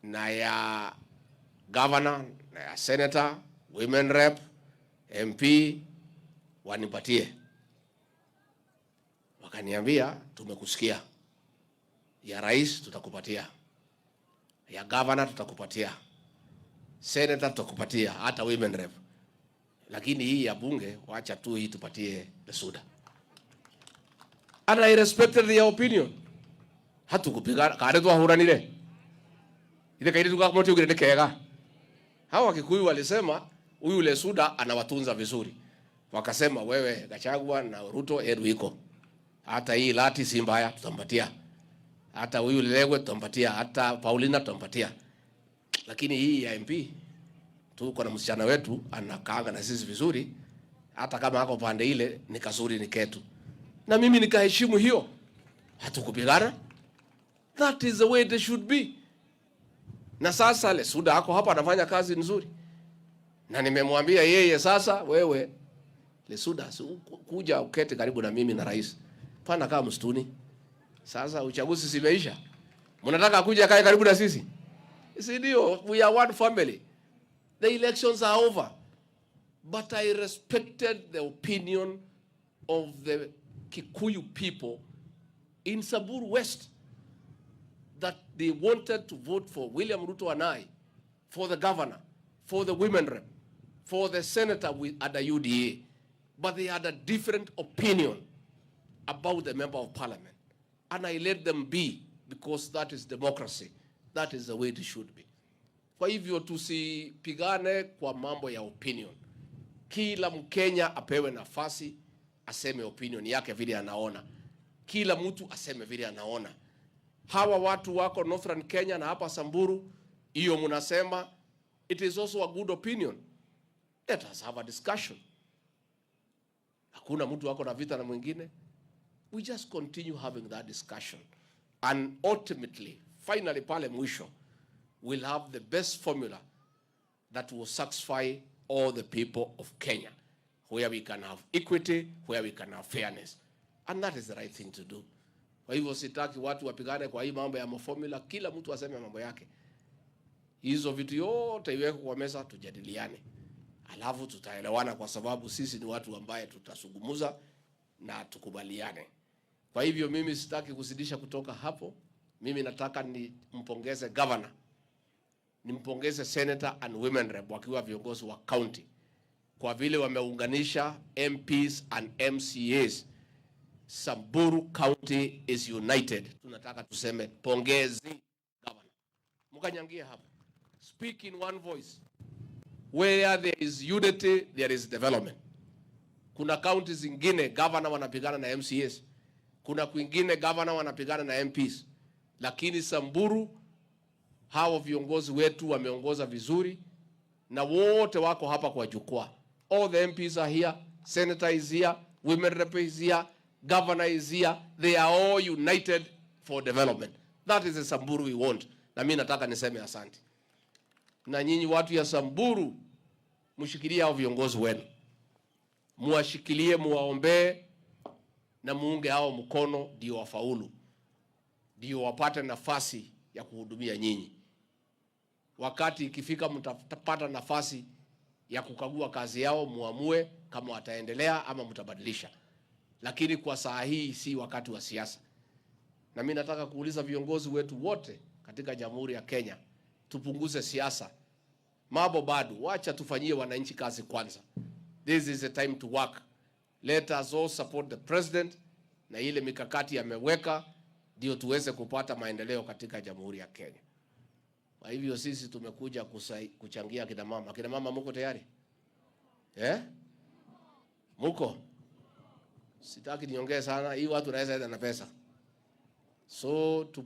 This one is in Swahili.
Na ya governor na ya senator, women rep, MP wanipatie. Wakaniambia, "Tumekusikia, ya rais tutakupatia, ya governor tutakupatia, senator tutakupatia, hata women rep, lakini hii ya bunge wacha tu hii tupatie Lesuuda." And I respected their opinion. Hatukupiga kare twahuranire ile kairi tukamutiugire ni kega. Hawa Wakikuyu walisema huyu Lesuuda anawatunza vizuri, wakasema, "Wewe Gachagua na Ruto yetu iko hata hii lati si mbaya, tutampatia hata huyu Lelegwe tutampatia, hata Paulina tutampatia, lakini hii ya MP tuko na msichana wetu anakaanga na sisi vizuri, hata kama ako pande ile ni kazuri, ni ketu." Na mimi nikaheshimu hiyo, hatukupigana. That is the way it should be. Na sasa Lesuuda ako hapa anafanya kazi nzuri, na nimemwambia yeye sasa, "Wewe Lesuuda, si kuja uketi karibu na mimi na rais, pana kama msituni." Sasa uchaguzi simeisha, mnataka kuja kae karibu na sisi, si ndio? We are one family. The elections are over, but I respected the opinion of the Kikuyu people in Samburu West that they wanted to vote for William Ruto and I for the governor, for the women rep, for the senator with at the UDA. But they had a different opinion about the member of parliament. And I let them be because that is democracy. That is the way it should be. Kwa hivyo tusipigane kwa mambo ya opinion. Kila Mkenya apewe nafasi aseme opinion yake vile anaona. Kila mtu aseme vile anaona. Hawa watu wako Northern Kenya na hapa Samburu, hiyo mnasema it is also a good opinion. Let us have a discussion. Hakuna mtu wako na vita na mwingine. We just continue having that discussion. And ultimately, finally pale mwisho, we'll have the best formula that will satisfy all the people of Kenya, where we can have equity, where we can have fairness. And that is the right thing to do. Kwa hivyo sitaki watu wapigane kwa hii mambo ya formula, kila mtu aseme mambo yake. Hizo vitu yote iwekwe kwa meza tujadiliane, alafu tutaelewana, kwa sababu sisi ni watu ambaye tutazungumza na tukubaliane. Kwa hivyo mimi sitaki kuzidisha kutoka hapo. Mimi nataka nimpongeze governor, nimpongeze senator and women rep wakiwa viongozi wa county kwa vile wameunganisha MPs and MCAs. Samburu County is united. Tunataka tuseme pongezi governor. Mkanyangie hapo. Speak in one voice. Where there is unity, there is development. Kuna county zingine governor wanapigana na MCAs. Kuna kwingine governor wanapigana na MPs. Lakini Samburu hao viongozi wetu wameongoza vizuri na wote wako hapa kwa jukwaa. All the MPs are here, senator is here, women rep is here, governor is here. They are all united for development. That is the Samburu we want. Na mimi nataka niseme asante. Na nyinyi watu ya Samburu mshikilie hao viongozi wenu, muwashikilie, muwaombee na muunge hao mkono, ndio wafaulu, ndio wapate nafasi ya kuhudumia nyinyi. Wakati ikifika mtapata nafasi ya kukagua kazi yao, muamue kama wataendelea ama mtabadilisha. Lakini kwa saa hii si wakati wa siasa, na mimi nataka kuuliza viongozi wetu wote katika Jamhuri ya Kenya, tupunguze siasa. Mambo bado, wacha tufanyie wananchi kazi kwanza. This is the time to work. Let us all support the president na ile mikakati ameweka, ndio tuweze kupata maendeleo katika Jamhuri ya Kenya. Kwa hivyo sisi tumekuja kuchangia kina mama. Kina mama, muko tayari? Eh? Muko? Sitaki niongee sana, hii watu naweza enda na pesa. So tu.